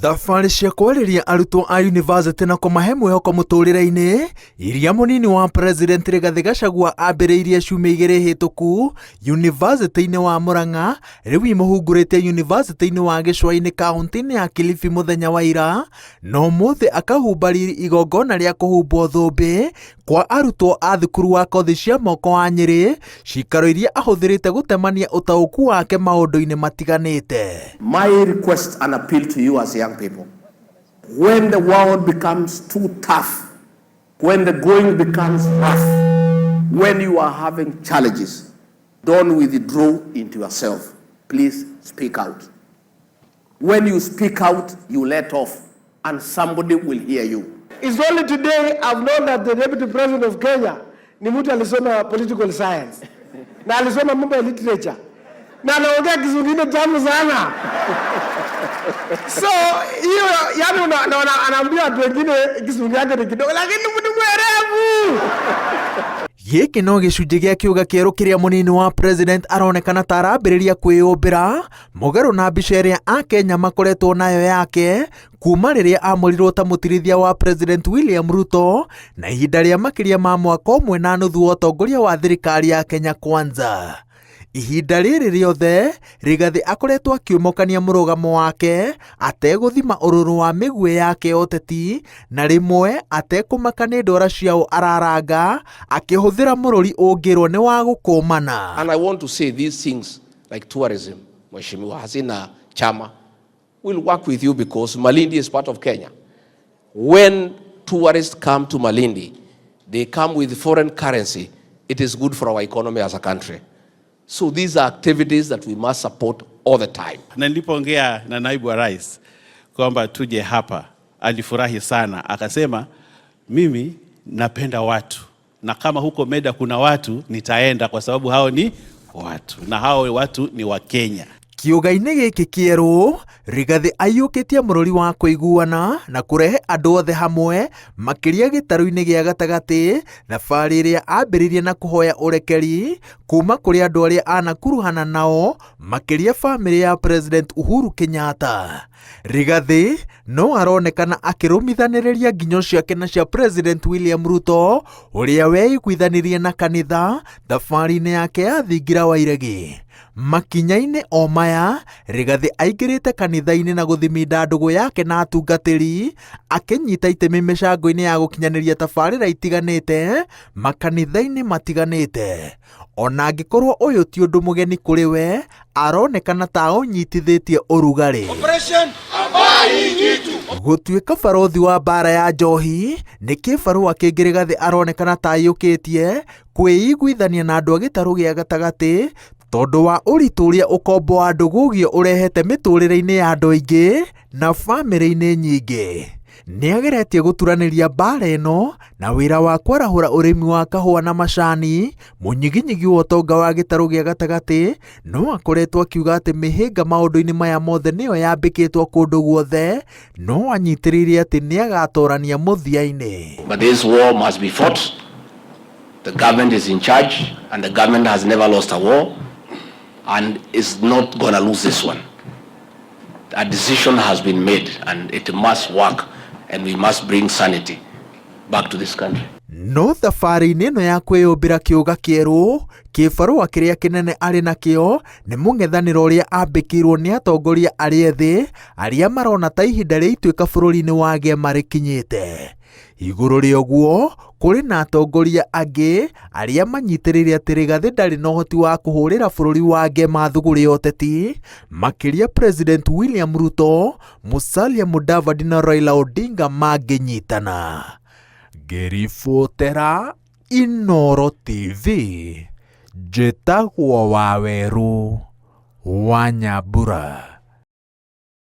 Thabarĩ cia kwarĩria arutwo a yunivasĩtĩ na kũmahe mwĩhoko mũtũrĩre-inĩ iria mũnini wa President Rigathĩ Gachagua ambĩrĩirie ciumia igĩrĩ hĩtũku yunivasĩtĩ-inĩ wa Murang'a rĩu imũhungurĩte yunivasĩtĩ-inĩ wa Gĩcũa-inĩ kaũntĩ-inĩ ya Kilifi mũthenya wa ira na ũmũthĩ akahumba riri igongona rĩa kũhumbwo thũmbĩ kwa arutwo a thukuru wa kothi cia moko wa Nyĩrĩ, cikaro iria ahũthĩrĩte gũtemania ũtaũku wake maũndũ-inĩ matiganĩte. My request and appeal to you as young people, when the world becomes too tough, when the going becomes rough, when you are having challenges, don't withdraw into yourself. Please speak out. When you speak out, you let off and somebody will hear you. It's only today I've known that the deputy president of Kenya ni mtu alisoma political science na alisoma mambo ya literature na anaongea Kizungu ile tamu sana. So hiyo yani anaambia watu wengine Kizungu yake ni kidogo, lakini mtu mwerevu. Gĩkĩ no gĩcunjĩ gĩa kĩũga kĩerũ kĩrĩa mũnini wa president aronekana ta arambĩrĩria kwĩyũmbĩra mũgarũ na mbica ĩrĩa akenya makoretwo nayo yake kuma rĩrĩa amũrirwo ta mũtirithia wa President William Ruto na ihinda rĩa makĩria ma mwaka ũmwe na nuthu wa ũtongoria wa thirikari ya Kenya Kwanza. Ihinda rĩrĩ rĩothe Rigathĩ akoretwo akiumũkania mũrũgamo wake ategũthima ũrũrũ wa mĩguĩ yake ya ũteti na rĩmwe atekũmaka nĩ ndwara ciao araranga akĩhũthĩra mũrũri ũngĩrwo nĩ wa gũkũmana. And I want to say these things like tourism, Mheshimiwa Hazina Chama, will work with you because Malindi is part of Kenya. When tourists come to Malindi, they come with foreign currency. It is good for our economy as a country. So these are activities that we must support all the time. Na nilipoongea na naibu wa rais kwamba tuje hapa, alifurahi sana, akasema mimi napenda watu na kama huko Meda kuna watu nitaenda, kwa sababu hao ni watu na hao watu ni wa Kenya. Kĩũga-inĩ gĩkĩ kĩerũ Rigathĩ aiyũkĩtie mũrũri wa kũiguana na kũrehe andũ othe hamwe makĩria gĩtarũ-inĩ gĩa gatagatĩ thabarĩ ĩrĩa ambĩrĩirie na kũhoya ũrekeri kuma kũrĩ andũ arĩa anakuruhana nao makĩria bamĩrĩ ya President Uhuru Kenyatta. Rigathĩ no aronekana akĩrũmithanĩrĩria nginyo ciake na cia President William Ruto ũrĩa weiguithanirie na kanitha thabarĩ-inĩ yake ya thingira wa iregi. Makinya-inĩ o maya Rigathĩ aingĩrĩte kanitha-inĩ na gũthiminda ndũgũ yake na atungatĩri akĩnyita itemi mĩcango-inĩ ya gũkinyanĩria tabarĩra itiganĩte makanitha-inĩ matiganĩte. Ona angĩkorwo ũyũ ti ũndũ mũgeni kũrĩ we aronekana ta ũnyitithĩtie ũrugarĩ. Gũtuĩka barothi wa mbara ya njohi nĩ kĩbarũa kĩngĩ Rigathĩ aronekana ta aiyũkĩtie kwĩiguithania na andũ a gĩtarũ gĩa gatagatĩ tondũ wa ũritũ ũrĩa ũkombo wa ndũgũgio ũrehete mĩtũrĩre-inĩ ya andũ aingĩ na bamĩrĩ-inĩ nyingĩ. Nĩageretie gũturanĩria mbara ĩno na wĩra wa kwarahũra ũrĩmi wa kahũa na macani mũnyiginyigi wa ũtonga wa gĩtarũ gĩa gatagatĩ no akoretwo akiuga atĩ mĩhĩnga maũndũ-inĩ maya mothe nĩyo yambĩkĩtwo kũndũ guothe no anyitĩrĩire atĩ nĩagatorania mũthia-inĩ. But this war must be fought. The government is in charge and the government has never lost a war and is not gonna lose this one. A decision has been made and it must work and we must bring sanity back to this country. No thabarĩ-inĩ ĩno ya kwĩyũmbĩra kĩũga kĩerũ kĩbarũa kĩrĩa kĩnene arĩ nakĩo nĩ mũng'ethanĩro ũrĩa ambĩkĩirwo nĩ atongoria arĩa ethĩ arĩa marona ta ihinda rĩa ituĩka bũrũri-inĩ wa Gema rĩkinyĩte. Igũrũ rĩa ũguo kũrĩ na atongoria angĩ arĩa manyitĩrĩire atĩ Rigathĩ ndarĩ na ũhoti wa kũhũrĩra bũrũri wa Gema thũgũrĩ ya ũteti makĩria President William Ruto, Musalia Mudavadi na Raila Odinga mangĩnyitana. Ngĩribotera Inooro TV njĩtagwo Wawerũ wa Nyambura.